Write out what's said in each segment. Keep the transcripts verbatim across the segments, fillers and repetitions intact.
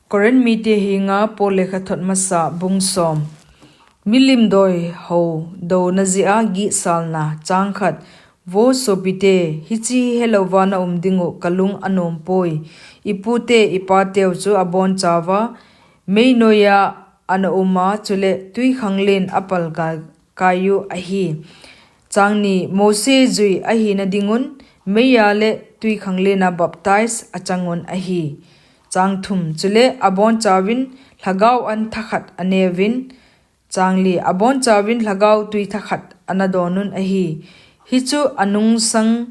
Korinth mite henga Paul lekhathot masa bung som. Milim doi ho douna jeh a gihsalna. Chang khat. Vo sopite, hiche helouva na um diu kalung anom poi. Ipute ipateu chu abonchauva mei noiya ana uma, chule twikhanglen apal ga kaiyu ahi. Chang ni. Mose jui ahina dingun meiya le twikhanglen a baptize achangun ahi. Chang thum. Chule abonchauvin lhagao an thakhat aneuvin. Chang li. Abonchauvin lhagao twi thakhat ana donun ahi. Hichu anungsang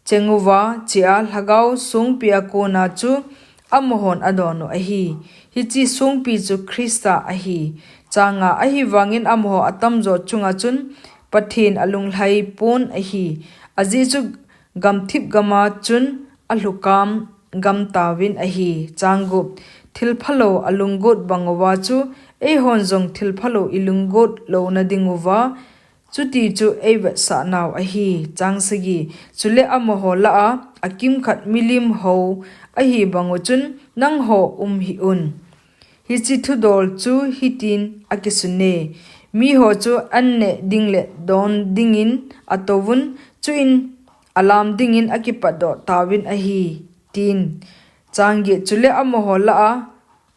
chenguva chea lhagao songpi a kona chu amahon adonu ahi. Hiche songpi chu Christa ahi. Chang nga. Ahivangin amaho atamjo chunga chun Pathen alunglhai pon ahi. Ajeh chu gamthip gama chun alhukam gam tauvin ahi. Chang gup. Thilphalou alunggot banguva chu eihon jong thilphalou ilunggot louna dinguva chuti chu eivetsah nau ahi. Chang sagi. Chule amaho lah a akimkhat milim ho ahi bangu chun nangho um hih un. Hiche thudol chu hitin akisune. Miho chu an neh ding le don dingin atouvun, chuin alam dingin akipatdoh tauvin ahi, tin. Chang get. Chule amaho lah a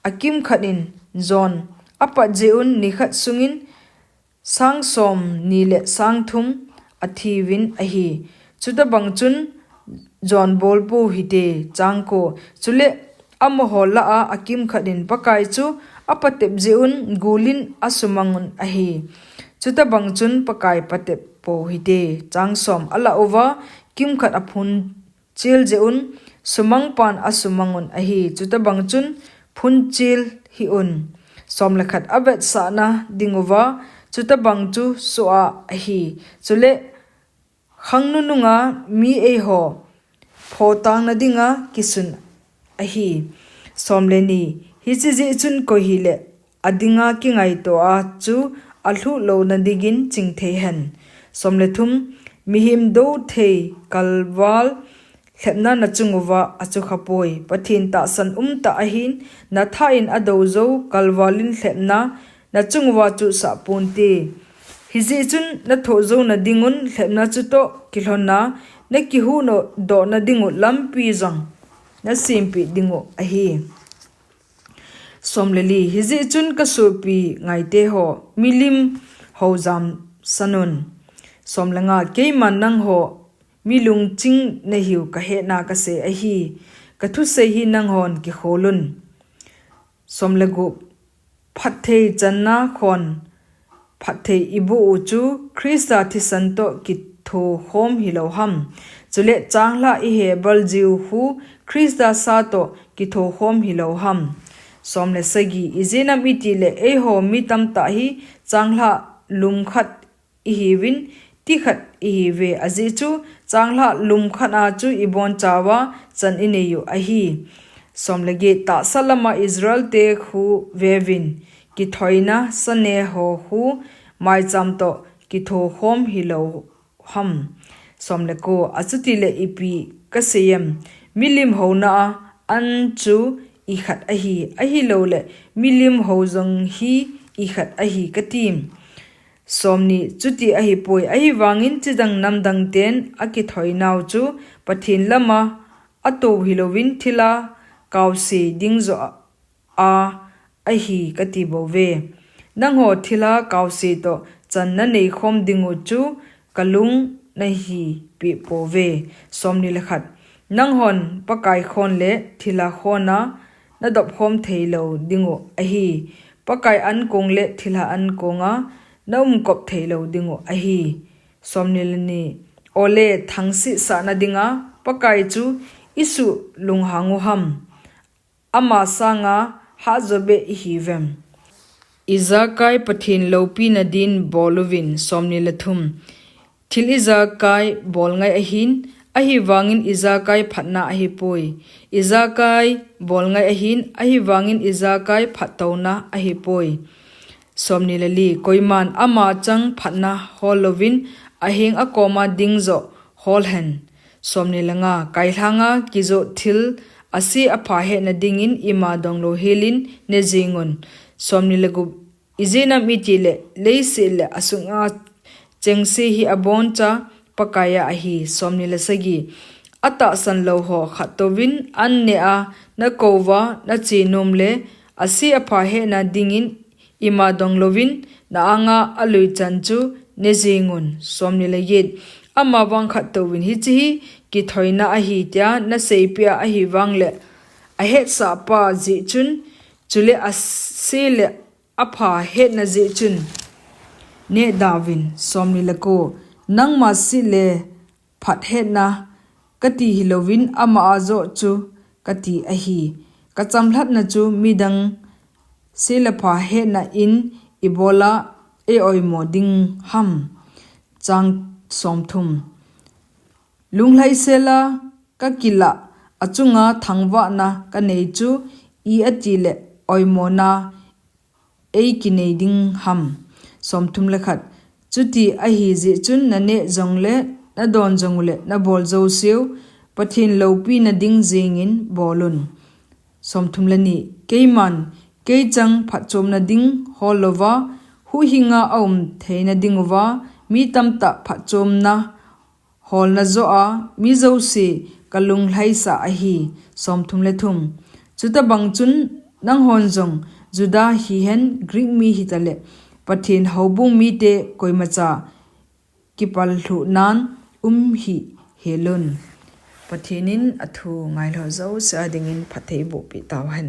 akimkhat in jon apat jeh un nikhat sungin sang somni le sang thum athiuvin ahi. Chutabang chun jon bolpou hite. Chang ko. Chule amaho lah a akimkhat in Pakai chu apatep jeh un gulin asumangun ahi. Chutabang chun Pakai patep pou hite. Chang som. Alah uva kimkhat aphun chil jeh un sumangpan asumangun ahi. Chutabang chun phunchil hih un. Som le khat. Avetsahna dinguva chutabang chu soh a ahi. Chule khang nununga mi eiho photangna dinga kisun ahi. Som le ni. Hiche jeh chun koi hile adinga kingaito a chu alhuh louna dingin chingthei hen. Som le thum. Mihem dou thei kalval lhepna nachunguva achukhapoi. Pathen tahsan umtah ahin, natha in adou jou kalvalin lhepna nachunguva chuhsah ponte. Hijeh chun nathoh jouna dingun lhepna chutoh kilhonna nakihuh dohna dingu lampi jong nasempeh dingu ahi. Som le li. Hijeh chun kasopi ngaite ho, milim ho jamsanun. Som le nga. Keiman nangho mi lungching nahiu kahetna kasei ahi. Kathusei hi nanghon kikholun. Som le gup. Phatthei channa khon phatthei iboh u chu Christa thisan toh kithokhom hilou ham? Chule changlhah ihebal jiu khu Christa sa toh kithokhom hilou ham? Som le sagi. Ijeh inem itile eiho mi tamtah hi changlhah lum khat ihiuvin, ti khat ihiuve. Ajeh chu changlhah lum khat a chu ibonchauva chan ineiyu ahi. Som le get. Tahsa lama Israel te khu veuvin, kithoina sane ho khu maicham toh kithokhom hilou ham? Som le ko. Achutile ipi kasei em? Milim houna a an chu ikhat ahi, ahilouleh milim ho jong hi ikhat ahi kati. Som ni. Chuti ahipoi, ahivangin chidang namdang ten akithoinau chu Pathen lama atou hilouvin thilha kaose ding joh a ahi kati bouve. Nangho thilha kaose toh chan naneikhom dingu chu kalung nahipeh pouve. Som ni le khat. Nanghon Pakai khon le thilha khon a nadopkhom theilou dingu ahi. Pakai ankong le thilha ankong a naumkop theilou dingu ahi. Som ni le ni. Ole, thangse sahna dinga Pakai chu isuh lunghang u ham? Ama sanga hahjobeh ihiuvem? Ijakai Pathen loupina din bol uvin. Som ni le thum. Thil ijakai bol ngai ahin, ahivangin ijakai phatna ahipoi. Ijakai bol ngai ahin, ahivangin ijakai phattouna ahipoi. Som ni le li. Koiman ama chang phatna hol louvin aheng akoma ding joh hol hen. Som ni le nga. Kailhanga kijoh thil ase apha hetna dingin ima dong louhelin nejingun. Somni le gup. Ijeh inem itile leiset le asunga chengse hi aboncha Pakaiya ahi. Somni le sagi. Atahsan lou ho khattouvin an nea nakou uva nache nom le ase apha hetna dingin ima dong louvin na anga alui chan chu nejingun. Somni le get. Amavang khattouvin hiche hi kithoina ahi tia naseipeh a ahivangle ahetsah pa jeh chun chule ase le apha hetna jeh chun nehda uvin. Somni le ko. Nangma se le phat hetna kati hilouvin ama a joh chu kati ahi. Kachamlhatna chu midang se le pha hetna in ibola eioimo ding ham? Chang somthum. Lunglhaisela kakilah achunga thangvahna kanei chu i atile oimona eikinei ding ham? Somthum le khat. Chuti ahi jeh chun naneh jongle nadon jong ule nabol jouseu Pathen loupina ding jengin bolun. Somthum le ni. Keiman keichang phatchomna ding hol louva huhhinga aum theina dinguva mi tamtah phatchomna holna joh a mi jouse kalunglhaisah ahi. Somthum le thum. Chutobang chun nanghon jong Juda hihen Greek mi hitale Pathen houbung mite koimacha kipallhuhnan um hih helun. Pathen in athu ngailhah jouse a dingin phatthei bohpeh tauhen.